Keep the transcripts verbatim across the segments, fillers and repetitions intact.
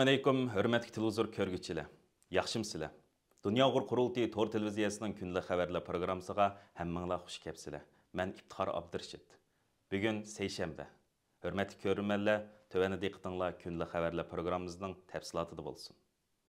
ئەسسالامۇئەلەيكۇم، ھۆرمەتلىك تېلېۋىزور كۆرگۈچىلەر. ياخشىمۇسىلەر؟ دۇنيا ئۇيغۇر قۇرۇلتىيى تور تېلېۋىزىيەسىنىڭ كۈندىلىك خەۋەرلەر پروگراممىسىغا ھەممىڭلار خۇش كەپسىلەر. مەن ئىپتىخار ئابدۇرېشىت. بۈگۈن سەيشەنبە. ھۆرمەتلىك كۆرۈرمەنلەر، تۆۋەندە دىققىتىڭلار كۈندىلىك خەۋەرلەر پروگراممىمىزنىڭ تەپسىلاتىدا بولسۇن.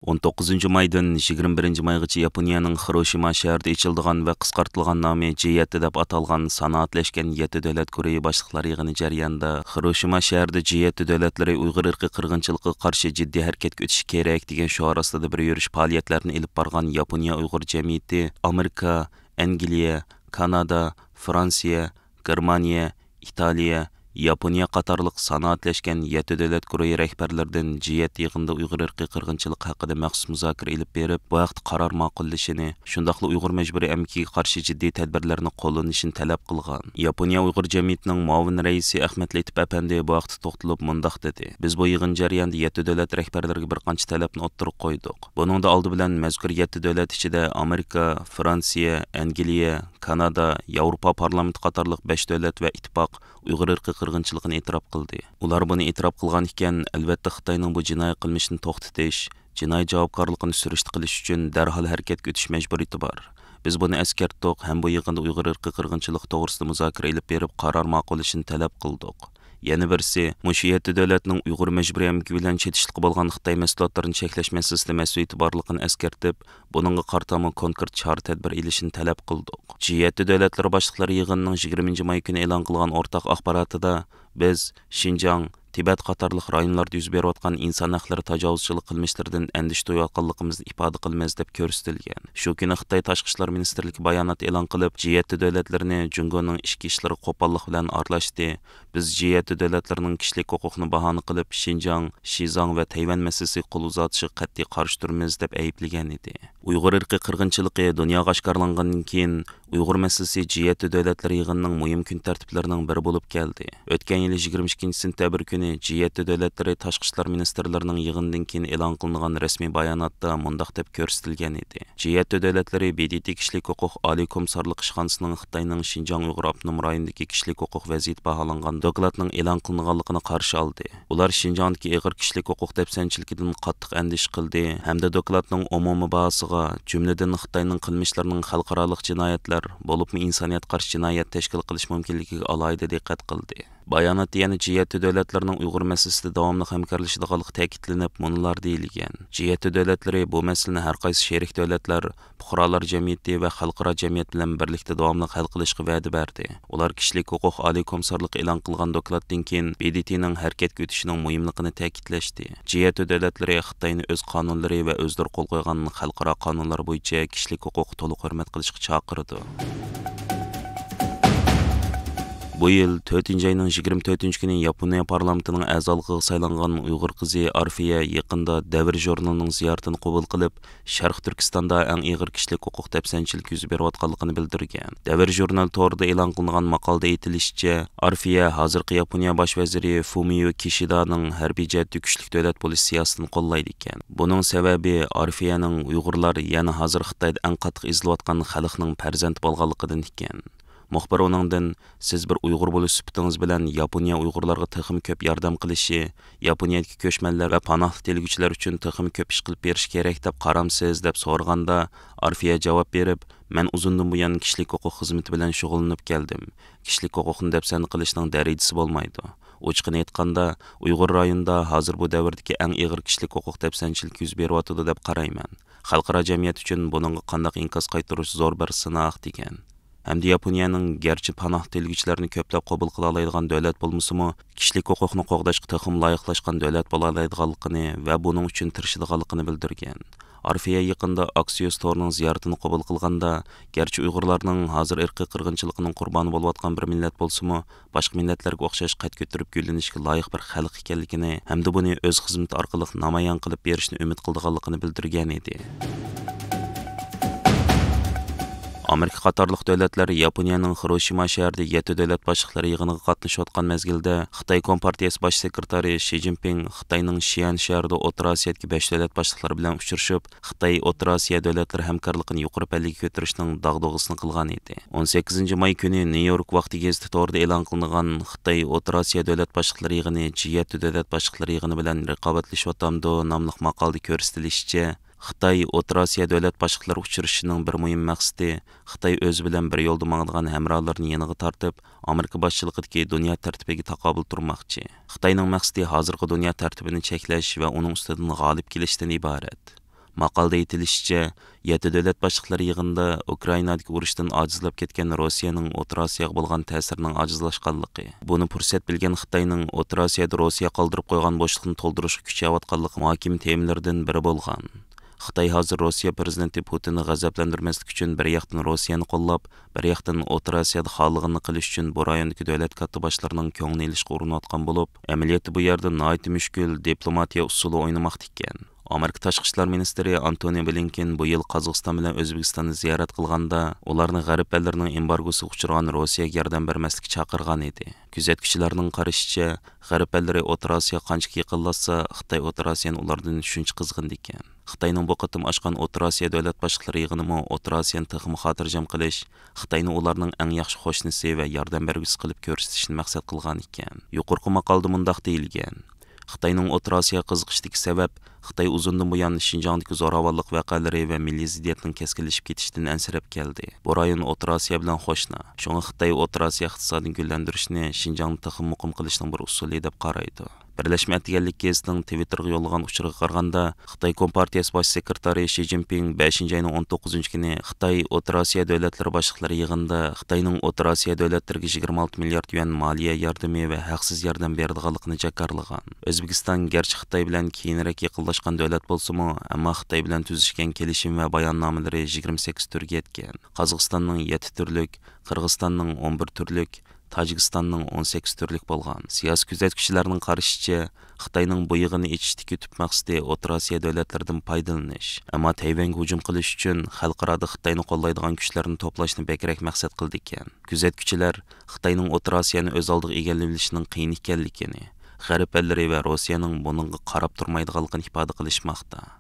ئون توققۇزىنچى مايدىن يىگىرمە بىرىنچى مايغىچە ياپونىيەنىڭ خىروشىما شەھىرىدە ئېچىلىدىغان ۋە قىسقارتىلغان نامى جى يەتتە دەپ ئاتالغان سانائەتلەشكەن يەتتە دۆلەت گۇرۇھى باشلىقلار يىغىنى جەريانىدا، خىروشىما شەھىرىدە جى يەتتە دۆلەتلىرى ئۇيغۇر ئىرقىي قىرغىنچىلىقىغا قارشى جىددىي ھەرىكەتكە ئۆتۈش كېرەك دېگەن شوئار ئاستىدا بىر يۈرۈش پائالىيەتلەرنى ئېلىپ بارغان ياپونىيە ئۇيغۇر جەمئىيىتى ئامېرىكا، ئەنگلىيە، كانادا، فرانسىيە، گېرمانىيە، ئىتالىيە، ياپونىيە قاتارلىق سانائەتلەشكەن يەتتە دۆلەت گۇرۇھى رەھبەرلىرىدىن جى يەتتە يىغىنىدا ئۇيغۇر ئىرقىي قىرغىنچىلىقى ھەققىدە مەخسۇس مۇزاكىرە ئېلىپ بېرىپ، بۇ ھەقتە قارار ماقۇللىشىنى، شۇنداقلا ئۇيغۇر مەجبۇرىي ئەمگىكىگە قارشى جىددىي تەدبىرلەرنى قوللىنىشىنى تەلەپ قىلغان. ياپونىيە ئۇيغۇر جەمئىيىتىنىڭ مۇئاۋىن رەئىسى ئەخمەت لېتىپ ئەپەندى بۇ ھەقتە توختىلىپ مۇنداق دېدى: بىز بۇ يىغىن جەريانىدا يەتتە دۆلەت رەھبەرلىرىگە بىر قانچە تەلەپنى ئوتتۇرىغا قويدۇق. بۇنىڭدا ئالدى بىلەن مەزكۇر يەتتە دۆلەت ئىچىدە ئامېرىكا، فرانسىيە، ئەنگلىيە، كانادا، ياۋروپا پارلامېنتى قاتارلىق بەش دۆلەت ۋە ئىتتىپاق ئۇيغۇر ئىرقىي قىرغىنچىلىقىنى ئېتىراپ قىلدى. ئۇلار بۇنى ئېتىراپ قىلغان ئىكەن، ئەلۋەتتە خىتاينىڭ بۇ جىنايى قىلمىشىنى توختىتىش، جىنايى جاۋابكارلىقىنى سۈرۈشتە قىلىش ئۈچۈن دەرھال ھەرىكەتكە ئۆتۈش مەجبۇرىيىتى بار. بىز بۇنى ئەسكەرتتۇق ھەم بۇ يىغىندا ئۇيغۇر ئىرقىي قىرغىنچىلىقى توغرىسىدا مۇزاكىرە ئېلىپ بېرىپ، قارار ماقۇللىشىنى تەلەپ قىلدۇق. يەنە بىرسى، مۇشۇ يەتتە دۆلەتنىڭ ئۇيغۇر مەجبۇرىي ئەمگىكى بىلەن چېتىشلىقى بولغان خىتاي مەھسۇلاتلىرىنى چەكلەش مەسىلىسىدە مەسئۇلىيىتى بارلىقىنى ئەسكەرتىپ، بۇنىڭغا قارىتامۇ كونكرېت چارە-تەدبىر ئېلىشنى تەلەپ قىلدۇق. جى يەتتە دۆلەتلىرى باشلىقلىرى يىغىنىنىڭ يىگىرمىنچى ماي كۈنى ئېلان قىلغان ئورتاق ئاخباراتىدا، بىز شىنجاڭ، تىبەت قاتارلىق رايونلاردا يۈز بېرىۋاتقان ئىنسان ھەقلىرى تاجاۋۇزچىلىق قىلمىشلىرىدىن ئەندىشە تۇيۇۋاتقانلىقىمىزنى ئىپادە قىلىمىز، دەپ كۆرسىتىلگەن. شۇ كۈنى خىتاي تاشقى ئىشلار مىنىستىرلىكى بايانات ئېلان قىلىپ، جى يەتتە دۆلەتلىرىنى جۇڭگونىڭ ئىچكى ئىشلىرىغا قوپاللىق بىلەن ئارىلاشتى. بىز جى يەتتە دۆلەتلىرىنىڭ كىشىلىك ھوقۇقنى باھانە قىلىپ، شىنجاڭ، شىزاڭ ۋە تەيۋەن مەسىلىسىگە قول ئۇزارتىشىغا قەتئىي قارشى تۇرىمىز، دەپ ئەيىبلىگەن ئىدى. ئۇيغۇر ئىرقىي قىرغىنچىلىقى دۇنياغا ئاشكارىلانغاندىن كېيىن، ئۇيغۇر مەسىلىسى جى يەتتە دۆلەتلىرى يىغىنىنىڭ مۇھىم كۈن تەرتىپلىرىنىڭ بىرى بولۇپ كەلدى. ئۆتكەن يىلى يىگىرمە ئىككىنچى سېنتەبىر كۈنى جى يەتتە دۆلەتلىرى تاشقى ئىشلار مىنىستىرلىرىنىڭ يىغىنىدىن كېيىن ئېلان قىلىنغان رەسمىي باياناتتا مۇنداق دەپ كۆرسىتىلگەن ئىدى: جى يەتتە دۆلەتلىرى بى دى تى كىشىلىك ھوقۇق ئالىي كومىسسارلىق ئىشخانىسىنىڭ خىتاينىڭ شىنجاڭ ئۇيغۇر ئاپتونوم رايونىدىكى كىشىلىك ھوقۇق ۋەزىيىتى باھالانغان دوكلاتنىڭ ئېلان قىلىنغانلىقىنى قارشى ئالدى. ئۇلار شىنجاڭدىكى ئېغىر كىشىلىك ھوقۇق دەپسەندىچىلىكىدىن قاتتىق ئەندىشە قىلدى ھەمدە دوكلاتنىڭ ئومۇمىي باھاسىغا، جۈملىدىن خىتاينىڭ قىلمىشلىرىنىڭ خەلقئارالىق جىنايەتلەر، بولۇپمۇ ئىنسانىيەتكە قارشى جىنايەت تەشكىل قىلىش مۇمكىنلىكىگە ئالاھىدە دىققەت قىلدى. باياناتتا يەنە جى يەتتە دۆلەتلىرىنىڭ ئۇيغۇر مەسىلىسىدە داۋاملىق ھەمكارلىشىدىغانلىقى تەكىتلىنىپ، مۇنۇلار دېيىلگەن: جى يەتتە دۆلەتلىرى بۇ مەسىلىنى ھەر قايسى شېرىك دۆلەتلەر، پۇقرالار جەمئىيىتى ۋە خەلقئارا جەمئىيەت بىلەن بىرلىكتە داۋاملىق ھەل قىلىشقا ۋەدە بەردى. ئۇلار كىشىلىك ھوقۇق ئالىي كومىسسارلىقى ئېلان قىلغان دوكلاتتىن كېيىن بى دى تىنىڭ ھەرىكەتكە ئۆتۈشىنىڭ مۇھىملىقىنى تەكىتلەشتى. جى يەتتە دۆلەتلىرى خىتاينى ئۆز قانۇنلىرى ۋە ئۆزلىرى قول قويغان خەلقئارا قانۇنلار بويىچە كىشىلىك ھوقۇققا تولۇق ھۆرمەت قىلىشقا چاقىرىدۇ. بۇ يىل تۆتىنچى ئاينىڭ يىگىرمە تۆتىنچى كۈنى ياپونىيە پارلامېنتىنىڭ ئەزالىقىغا سايلانغان ئۇيغۇر قىزى ئارفىيە يېقىندا دەۋر ژۇرنىلىنىڭ زىيارىتىنى قوبۇل قىلىپ، شەرقىي تۈركىستاندا ئەڭ ئېغىر كىشىلىك ھوقۇق دەپسەندىچىلىكى يۈز بېرىۋاتقانلىقىنى بىلدۈرگەن. دەۋر ژۇرنال تورىدا ئېلان قىلىنغان ماقالىدە ئېيتىلىشىچە، ئارفىيە ھازىرقى ياپونىيە باش ۋەزىرى فۇمىيو كىشىدانىڭ ھەربىي جەھەتتە كۈچلۈك دۆلەت بولۇش سىياسىتىنى قوللايدىكەن. بۇنىڭ سەۋەبى ئارفىيەنىڭ ئۇيغۇرلار يەنە ھازىر خىتايدا ئەڭ قاتتىق ئېزىلىۋاتقان خەلقنىڭ پەرزەنتى بولغانلىقىدىن ئىكەن. مۇخبىر ئۇنىڭدىن، سىز بىر ئۇيغۇر بولۇش سۈپىتىڭىز بىلەن ياپونىيە ئۇيغۇرلارغا تېخىمۇ كۆپ ياردەم قىلىشى، ياپونىيەدىكى كۆچمەنلەر ۋە پاناھلىق تىلىگۈچىلەر ئۈچۈن تېخىمۇ كۆپ ئىش قىلىپ بېرىشى كېرەك دەپ قارامسىز؟ دەپ سورىغاندا، ئارفىيە جاۋاب بېرىپ، مەن ئۇزۇندىن بۇيان كىشىلىك ھوقۇق خىزمىتى بىلەن شۇغۇللىنىپ كەلدىم. كىشىلىك ھوقۇقنى دەپسەندە قىلىشنىڭ دەرىجىسى بولمايدۇ. ئوچۇقىنى ئېيتقاندا، ئۇيغۇر رايونىدا ھازىر بۇ دەۋردىكى ئەڭ ئېغىر كىشىلىك ھوقۇق دەپسەندىچىلىكى يۈز بېرىۋاتىدۇ دەپ قارايمەن. خەلقئارا جەمئىيەت ئۈچۈن بۇنىڭغا قانداق ئىنكاس قايتۇرۇش زور بىر سىناق، دېگەن. ھەمدە ياپونىيەنىڭ گەرچە پاناھ تىلىگۈچىلەرنى كۆپلەپ قوبۇل قىلالايدىغان دۆلەت بولمىسىمۇ، كىشىلىك ھوقۇقنى قوغداشقا تېخىمۇ لايىقلاشقان دۆلەت بولالايدىغانلىقىنى ۋە بۇنىڭ ئۈچۈن تىرىشىدىغانلىقىنى بىلدۈرگەن. ئارفىيە يېقىندا ئاكسىيوس تورىنىڭ زىيارىتىنى قوبۇل قىلغاندا، گەرچە ئۇيغۇرلارنىڭ ھازىر ئىرقىي قىرغىنچىلىقنىڭ قۇربانى بولۇۋاتقان بىر مىللەت بولسىمۇ، باشقا مىللەتلەرگە ئوخشاش قەد كۆتۈرۈپ گۈللىنىشكە لايىق بىر خەلق ئىكەنلىكىنى ھەمدە بۇنى ئۆز خىزمىتى ئارقىلىق نامايان قىلىپ بېرىشنى ئۈمىد قىلىدىغانلىقىنى بىلدۈرگەن ئىدى. ئامېرىكا قاتارلىق دۆلەتلەر ياپونىيەنىڭ خىروشىما شەھىرىدە يەتتە دۆلەت باشلىقلىرى يىغىنىغا قاتنىشىۋاتقان مەزگىلدە، خىتاي كومپارتىيەسى باش سېكرېتارى شى جىنپىڭ خىتاينىڭ شيەن شەھىرىدە ئوتتۇرا ئاسىيادىكى بەش دۆلەت باشلىقلىرى بىلەن ئۇچرىشىپ، خىتاي ئوتتۇرا ئاسىيا دۆلەتلىرى ھەمكارلىقىنى يۇقىرى پەللىگە كۆتۈرۈشنىڭ داغدۇغىسىنى قىلغان ئىدى. ئون سەككىزىنچى ماي كۈنى نيۇ يورك ۋاقتى گېزىتى تورىدا ئېلان قىلىنغان خىتاي ئوتتۇرا ئاسىيا دۆلەت باشلىقلىرى يىغىنى جى يەتتە دۆلەت باشلىقلىرى يىغىنى بىلەن رىقابەتلىشىۋاتامدۇ ناملىق ماقالىدە كۆرسىتىلىشىچە، خىتاي ئوتتۇرا ئاسىيا دۆلەت باشلىقلىرى ئۇچرىشىشىنىڭ بىر مۇھىم مەقسىتى خىتاي ئۆزى بىلەن بىر يولدا ماڭىدىغان ھەمراھلىرىنى يېنىغا تارتىپ، ئامېرىكا باشچىلىقىدىكى دۇنيا تەرتىپىگە تاقابىل تۇرماقچى. خىتاينىڭ مەقسىتى ھازىرقى دۇنيا تەرتىپىنى چەكلەش ۋە ئۇنىڭ ئۈستىدىن غالىب كېلىشتىن ئىبارەت. ماقالىدە ئېيتىلىشىچە، يەتتە دۆلەت باشلىقلىرى يىغىنىدا ئۇكرائىنادىكى ئۇرۇشتىن ئاجىزلاپ كەتكەن روسىيەنىڭ ئوتتۇرا ئاسىياغا بولغان تەسىرىنىڭ ئاجىزلاشقانلىقى، بۇنى پۇرسەت بىلگەن خىتاينىڭ ئوتتۇرا ئاسىيادا روسىيە قالدۇرۇپ قويغان بوشلۇقنى تولدۇرۇشقا كۈچەۋاتقانلىقى مۇھاكىمە تېمىلىرىدىن بىرى بولغان. خىتاي ھازىر روسىيە پىرېزىدېنتى پۇتىننى غەزەپلەندۈرمەسلىك ئۈچۈن بىر ياقتىن روسىيەنى قوللاپ، بىر ياقتىن ئوتتۇرا ئاسىيادا خالىغىنىنى قىلىش ئۈچۈن بۇ رايوندىكى دۆلەت كاتتىباشلىرىنىڭ كۆڭلىنى ئېلىشقا ئۇرۇنۇۋاتقان بولۇپ، ئەمەلىيەتتە بۇ يەردە ناھايىتى مۈشكۈل دىپلوماتىيە ئۇسۇلى ئوينىماقتا ئىكەن. ئامېرىكا تاشقى ئىشلار مىنىستىرى ئانتونى بلىنكېن بۇ يىل قازاقىستان بىلەن ئۆزبېكىستاننى زىيارەت قىلغاندا، ئۇلارنى غەرب ئەللىرىنىڭ ئېمبارگوسىغا ئۇچرىغان روسىيەگە ياردەم بەرمەسلىككە چاقىرغان ئىدى. كۆزەتكۈچىلەرنىڭ قارىشىچە، غەرب ئەللىرى ئوتتۇرا ئاسىياغا قانچىكى يېقىنلاشسا، خىتاي ئوتتۇرا ئاسىيانى ئۇلاردىن شۇنچە قىزغىنىدىكەن. خىتاينىڭ بۇ قېتىم ئاچقان ئوتتۇرا ئاسىيا دۆلەت باشلىقلىرى يىغىنىمۇ ئوتتۇرا ئاسىيانى تېخىمۇ خاتىرجەم قىلىش، خىتاينى ئۇلارنىڭ ئەڭ ياخشى قوشنىسى ۋە ياردەم بەرگۈسى قىلىپ كۆرسىتىشنى مەقسەت قىلغان ئىكەن. يۇقىرىقى ماقالىدا مۇنداق دېيىلگەن: خىتاينىڭ ئوتتۇرا ئاسىياغا قىزىقىشىدىكى سەۋەب، خىتاي ئۇزۇندىن بۇيان شىنجاڭدىكى زوراۋانلىق ۋەقەلىرى ۋە مىللىي زىددىيەتنىڭ كەسكىنلىشىپ كېتىشىدىن ئەنسىرەپ كەلدى. بۇ رايون ئوتتۇرا ئاسىيا بىلەن قوشنا. شۇڭا خىتاي ئوتتۇرا ئاسىيا ئىقتىسادىنى گۈللەندۈرۈشنى شىنجاڭدا تېخىمۇ مۇقىم قىلىشنىڭ بىر ئۇسۇلى دەپ قارايدۇ. بىرلەشمە ئەتىگەنلىك گېزىتىنىڭ تىۋىتتېرغا يوللىغان ئۇچۇرىغا قارىغاندا، خىتاي كومپارتىيەسى باش سېكرېتارى شى جىنپىڭ بەشىنچى ئاينىڭ ئون توققۇزىنچى كۈنى خىتاي ئوتتۇرا ئاسىيا دۆلەتلىرى باشلىقلىرى يىغىنىدا خىتاينىڭ ئوتتۇرا ئاسىيا دۆلەتلىرىگە يىگىرمە ئالتە مىليارد يۈەن مالىيە ياردىمى ۋە ھەقسىز ياردەم بېرىدىغانلىقىنى جاكارلىغان. ئۆزبېكىستان گەرچە خىتاي بىلەن كېيىنرەك يېقىنلاشقان دۆلەت بولسىمۇ، ئەمما خىتاي بىلەن تۈزۈشكەن كېلىشىم ۋە باياننامىلىرى يىگىرمە سەككىز تۈرگە يەتكەن. قازاقىستاننىڭ يەتتە تۈرلۈك، قىرغىزىستاننىڭ ئون بىر تۈرلۈك، تاجىكىستاننىڭ ئون سەككىز تۈرلۈك بولغان. سىياسىي كۆزەتكۈچىلەرنىڭ قارىشىچە، خىتاينىڭ بۇ يىغىنى ئېچىشتىكى تۈپ مەقسىتى ئوتتۇرا ئاسىيا دۆلەتلىرىدىن پايدىلىنىش، ئەمما تەيۋەنگە ھۇجۇم قىلىش ئۈچۈن خەلقئارادا خىتاينى قوللايدىغان كۈچلەرنى توپلاشنى بەكرەك مەقسەت قىلىدىكەن. كۆزەتكۈچىلەر خىتاينىڭ ئوتتۇرا ئاسىيانى ئۆز ئالدىغا ئىگىلىۋېلىشىنىڭ قىيىن ئىكەنلىكىنى، غەرب ئەللىرى ۋە روسىيەنىڭ بۇنىڭغا قاراپ تۇرمايدىغانلىقىنى ئىپادە قىلىشماقتا.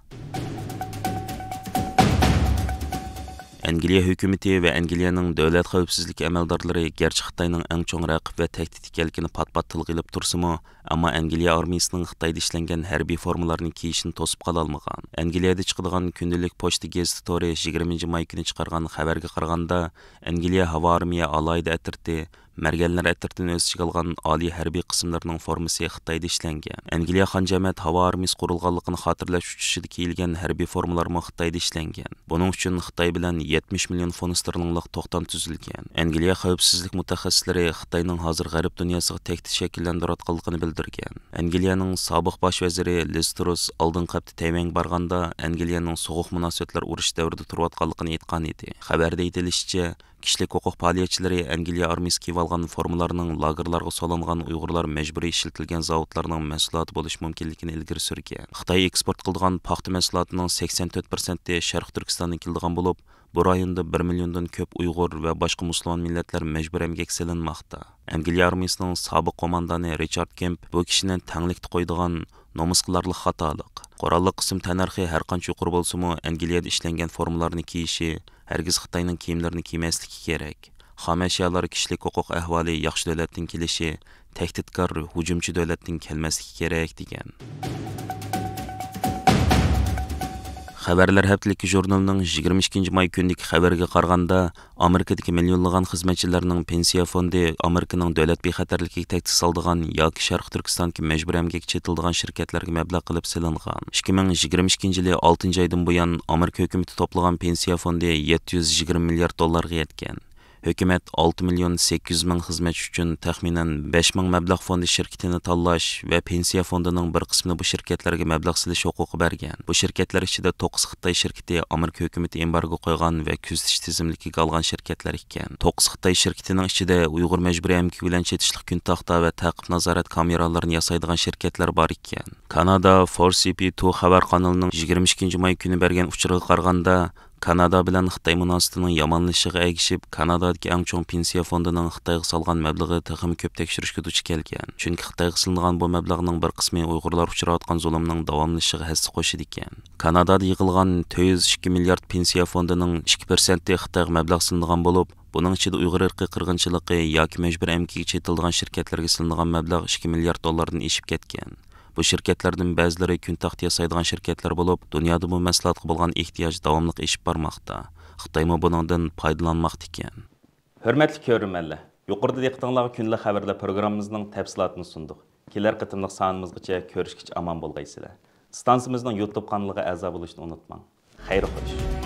ئەنگلىيە ھۆكۈمىتى ۋە ئەنگلىيەنىڭ دۆلەت خەۋپسىزلىك ئەمەلدارلىرى گەرچە خىتاينىڭ ئەڭ چوڭ رەقىب ۋە تەھدىت ئىكەنلىكىنى پات-پات تىلغا ئېلىپ تۇرسىمۇ، ئەمما ئەنگلىيە ئارمىيىسىنىڭ خىتايدا ئىشلەنگەن ھەربىي فورمىلارنى كىيىشىنى توسۇپ قالالمىغان. ئەنگلىيەدە چىقىدىغان كۈندىلىك پوچتا گېزىتى تورى يىگىرمىنچى ماي كۈنى چىقارغان خەۋەرگە قارىغاندا، ئەنگلىيە ھاۋا ئارمىيە ئالاھىدە ئەترىتى مەرگەنلەر ئەترىتىنى ئۆز ئىچىگە ئالغان ئالىي ھەربىي قىسىملىرىنىڭ فورمىسى خىتايدا ئىشلەنگەن. ئەنگلىيە خانجەمەت ھاۋا ئارمىيىسى قۇرۇلغانلىقىنى خاتىرىلەش ئۇچۇشىدا كىيىلگەن ھەربىي فورمىلارمۇ خىتايدا ئىشلەنگەن. بۇنىڭ ئۈچۈن خىتاي بىلەن يەتمىش مىليون فونت ستېرلىنگلىق توختام تۈزۈلگەن. ئەنگلىيە خەۋپسىزلىك مۇتەخەسسىسلىرى خىتاينىڭ ھازىر غەرب دۇنياسىغا تەھدىت شەكىللەندۈرۈۋاتقانلىقىنى بىلدۈرگەن. ئەنگلىيەنىڭ سابىق باش ۋەزىرى لىز تۇرۇس ئالدىنقى ھەپتە تەيۋەنگە بارغاندا، ئەنگلىيەنىڭ سوغۇق مۇناسىۋەتلەر ئۇرۇش دەۋرىدە تۇرۇۋاتقانلىقىنى ئېيتقان ئىدى. خەۋەردە ئېيتىلىشىچە، كىشىلىك ھوقۇق پائالىيەتچىلىرى ئەنگلىيە ئارمىيىسى كىيىۋالغان فورمىلارنىڭ لاگېرلارغا سولانغان ئۇيغۇرلار مەجبۇرىي ئىشلىتىلگەن زاۋۇتلارنىڭ مەھسۇلاتى بولۇشى مۇمكىنلىكىنى ئىلگىرى سۈرگەن. خىتاي ئېكسپورت قىلىدىغان پاختا مەھسۇلاتىنىڭ سەكسەن تۆت پىرسەنتى شەرقىي تۈركىستاندىن كېلىدىغان بولۇپ، بۇ رايوندا بىر مىليوندىن كۆپ ئۇيغۇر ۋە باشقا مۇسۇلمان مىللەتلەر مەجبۇرىي ئەمگەككە سېلىنماقتا. ئەنگلىيە ئارمىيىسىنىڭ سابىق قوماندانى رىچارد كېمپ بۇ كىشىنى تەڭلىكتە قويىدىغان نومۇس قىلارلىق خاتالىق. قوراللىق قىسىم تەننەرخى ھەرقانچە يۇقىرى بولسىمۇ، ئەنگلىيەدە ئىشلەنگەن فورمىلارنى كىيىشى، ھەرگىز خىتاينىڭ كىيىملىرىنى كىيمەسلىكى كېرەك. خام ئەشيالار كىشىلىك ھوقۇق ئەھۋالى ياخشى دۆلەتتىن كېلىشى، تەھدىتكار، ھۇجۇمچى دۆلەتتىن كەلمەسلىكى كېرەك، دېگەن. خەۋەرلەر ھەپتىلىكى ژۇرنىلىنىڭ يىگىرمە ئىككىنچى ماي كۈنىدىكى خەۋىرىگە قارىغاندا، ئامېرىكىدىكى مىليونلىغان خىزمەتچىلەرنىڭ پېنسىيە فوندى ئامېرىكىنىڭ دۆلەت بىخەتەرلىكىگە تەھدىت سالىدىغان ياكى شەرقىي تۈركىستاندىكى مەجبۇرىي ئەمگەككە چېتىلىدىغان شىركەتلەرگە مەبلەغ قىلىپ سېلىنغان. ئىككى مىڭ يىگىرمە ئىككىنچى يىلى ئالتىنچى ئايدىن بۇيان ئامېرىكا ھۆكۈمىتى توپلىغان پېنسىيە فوندى يەتتە يۈز يىگىرمە مىليارد دوللارغا يەتكەن. ھۆكۈمەت ئالتە مىليون سەككىز يۈز مىڭ خىزمەتچى ئۈچۈن تەخمىنەن بەش مىڭ مەبلەغ فوندى شىركىتىنى تاللاش ۋە پېنسىيە فوندىنىڭ بىر قىسمىنى بۇ شىركەتلەرگە مەبلەغ سېلىش ھوقۇقى بەرگەن. بۇ شىركەتلەر ئىچىدە توققۇز خىتاي شىركىتى ئامېرىكا ھۆكۈمىتى ئېمبارگو قويغان ۋە كۆزىتىش تىزىملىكىگە ئالغان شىركەتلەر ئىكەن. توققۇز خىتاي شىركىتىنىڭ ئىچىدە ئۇيغۇر مەجبۇرىي ئەمگىكى بىلەن چېتىشلىق كۈنتاختا ۋە تەقىپ نازارەت كامېرالىرىنى ياسايدىغان شىركەتلەر بار ئىكەن. كانادا فور سى پى تو خەۋەر قانىلىنىڭ يىگىرمە ئىككىنچى ماي كۈنى بەرگەن ئۇچۇرىغا قارىغاندا، كانادا بىلەن خىتاي مۇناسىۋىتىنىڭ يامانلىشىشىغا ئەگىشىپ، كانادادىكى ئەڭ چوڭ پېنسىيە فوندىنىڭ خىتايغا سالغان مەبلىغى تېخىمۇ كۆپ تەكشۈرۈشكە دۇچ كەلگەن. چۈنكى خىتايغا سېلىنغان بۇ مەبلەغنىڭ بىر قىسمى ئۇيغۇرلار ئۇچراۋاتقان زۇلۇمنىڭ داۋاملىشىشىغا ھەسسە قوشىدىكەن. كانادادا يىغىلغان تۆت يۈز ئىككى مىليارد پېنسىيە فوندىنىڭ ئىككى پىرسەنتى خىتايغا مەبلەغ سېلىنىدىغان بولۇپ، بۇنىڭ ئىچىدە ئۇيغۇر ئىرقىي قىرغىنچىلىقى ياكى مەجبۇرىي ئەمگىكىگە چېتىلىدىغان شىركەتلەرگە سېلىنىدىغان مەبلەغ ئىككى مىليارد دوللاردىن ئېشىپ كەتكەن. بۇ شىركەتلەردىن بەزىلىرى كۈن تاختا ياسايدىغان شىركەتلەر بولۇپ، دۇنيادا بۇ مەھسۇلاتقا بولغان ئېھتىياج داۋاملىق ئېشىپ بارماقتا. خىتايمۇ بۇنىڭدىن پايدىلانماقتا ئىكەن. ھۆرمەتلىك كۆرۈرمەنلەر، يۇقىرىدا دىققىتىڭلارغا كۈندىلىك خەۋەرلەر پروگراممىمىزنىڭ تەپسىلاتىنى سۇندۇق. كېلەر قېتىملىق سانىمىزغىچە كۆرۈشكىچە ئامان بولغايسىلەر. ئىستانسىمىزنىڭ يۇتۇب قانىلىغا ئەزا بولۇشنى ئۇنتۇماڭ. خەير خوش.